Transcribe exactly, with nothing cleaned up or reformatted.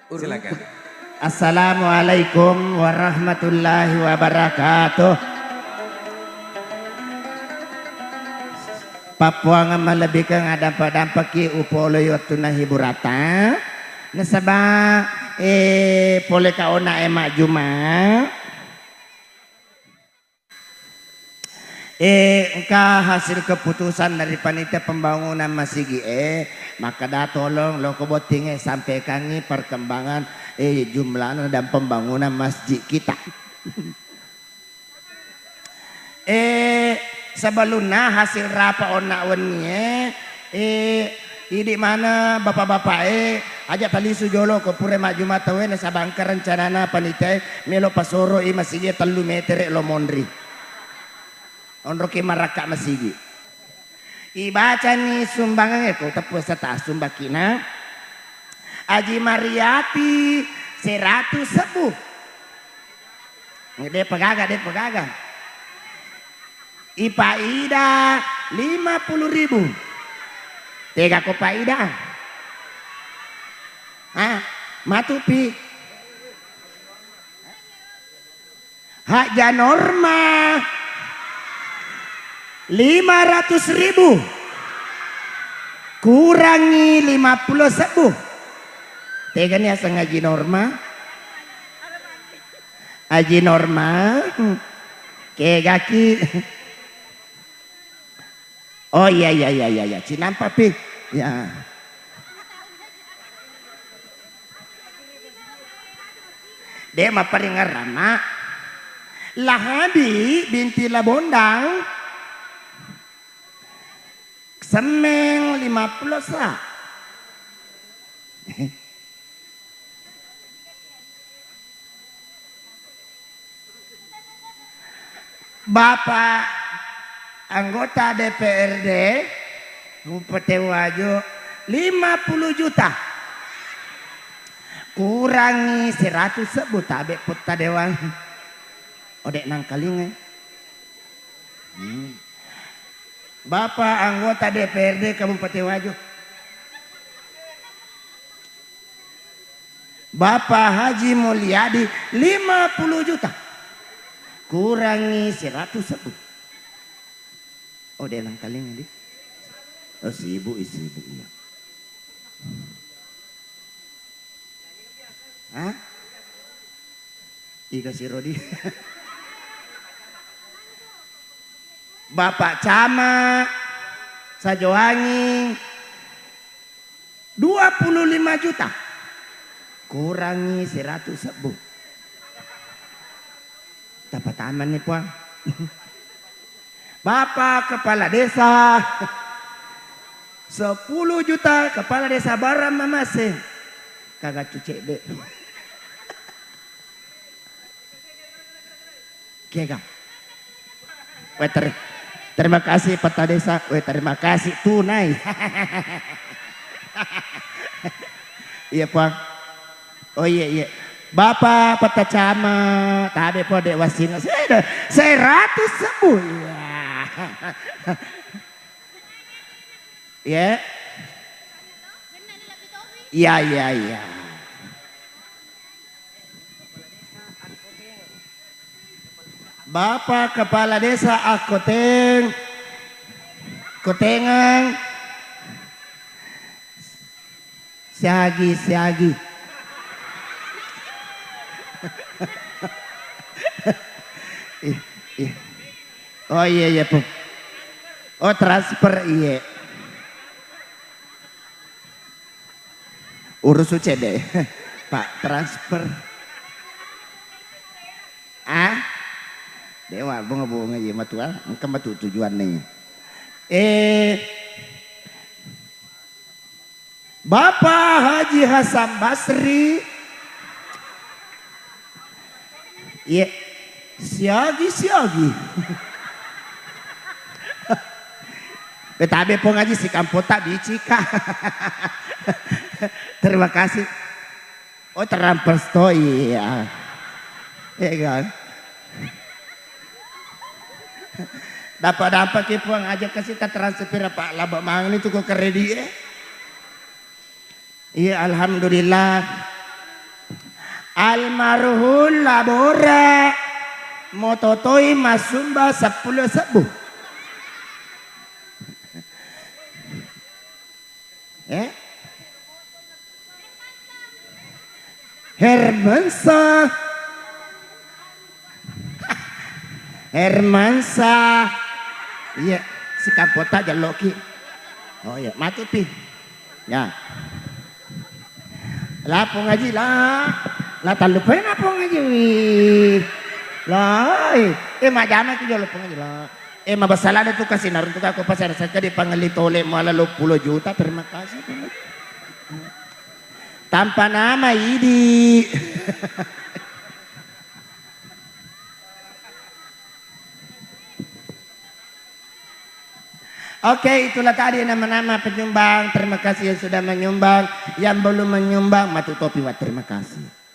Silakan. Assalamualaikum warahmatullahi wabarakatuh. Pappuangeng malebbikeng, adampa-dampaki upoloi wettunna hiburata. Nasaba, eh, pole kaona e majjuma. Eh, engka hasil keputusan dari panitia pembangunan masigi e, makkeda tolong loko botting e sampaikangi perkembangan, eh, jumlahnya dan pembangunan masjid kita. Eh, sebelumnya hasil rapat onna wenni e, eh, idi mana bapak-bapak e, aja talisu jolo ko pura majjuma tau e, nasaba engka rencanana panitia e melo pasoro i masigi e tellu metere lo monri. Onroki marakka masigi. Ibacani sumbangan e, ko teppu sata sumbakina. Aji Mariati seratus sebbu. De'pa gaga, de'pa gaga. Ipaida lima puluh ribu. Tega ko paida? Ah, matupi. Haja Norma lima ratus ribu, kurangi lima puluh sebbu. Tegani aseng Haji Norma? Haji Norma, kegaki. Oh iya, iya, iya, iya, iya. Cinampa pi. Ya. De' mapparingerrang, Mak. Lahabi binti Labondang, semmeng lima puluh sa. Bapak anggota D P R D Kabupaten Wajo, lima puluh juta. Kurangi seratus sebbu, tabe' putta dewang. Ode' nangkalingai. Hmm. Bapak anggota D P R D Kabupaten Wajo. Bapak Haji Mulyadi lima puluh juta. Kurangi seratus sebbu. Oh, de' nangkalinga di. Oh, sibuk, sibuk iya. Hah? Iga siro di. Bapak Camat Sajoanging dua puluh lima juta. Kurangi seratus sebbu. Tapatamanni, Puang. Bapak Kepala Desa, sepuluh juta, Kepala Desa Barang Mamase. Kagaccu cedde. Kega? Weh, ter-, terima kasih Peta Desa. Weh, terima kasih tunai. Iya, Puang. Oh iya, iya. Bapak Peta Camat, tabe' pole de' wassinga. Seratus sebbu. Iya. Iya. Iya, iya, iya. Bapak Kepala Desa Akkoteng, Kotengang, siagi, siagi. Ih, ih. Oh iya, iya, Pu. Oh, transfer, iya. Urus cedde, Pak, transfer. Ah? Dewa, bunga-bunga, iya, matua, engka matu tujuan nih. Eh, Bapak Haji Hasan Basri. Iya. Siagi, siagi. Betabe Pong Haji si kampota bicika. Terima kasih. Oh, terampes to, iya. Iya kan? Dapat-dapat ki Puang aja kasih tak transfer apa laba mangan itu kok kredit eh. Iya, alhamdulillah. Almarhum Labora mototoi massumba seppulo sebbu. Eh? Hermansa. Hermansa. Iya, sikampota jalloki. Oh iya, matu pi. Ya. La Pong Aji la. La tallupai na Pong Aji wi. La, eh, eh, majama tu jolo Pong Aji la. Eh, mabasala ada tu kasi naruntuk aku pasar saja di pangelli tole muala lo pulo juta. Terima kasih. Tanpa nama idi. Oke, itulah tadi nama-nama penyumbang. Terima kasih yang sudah menyumbang. Yang belum menyumbang, matu topi wa. Terima kasih.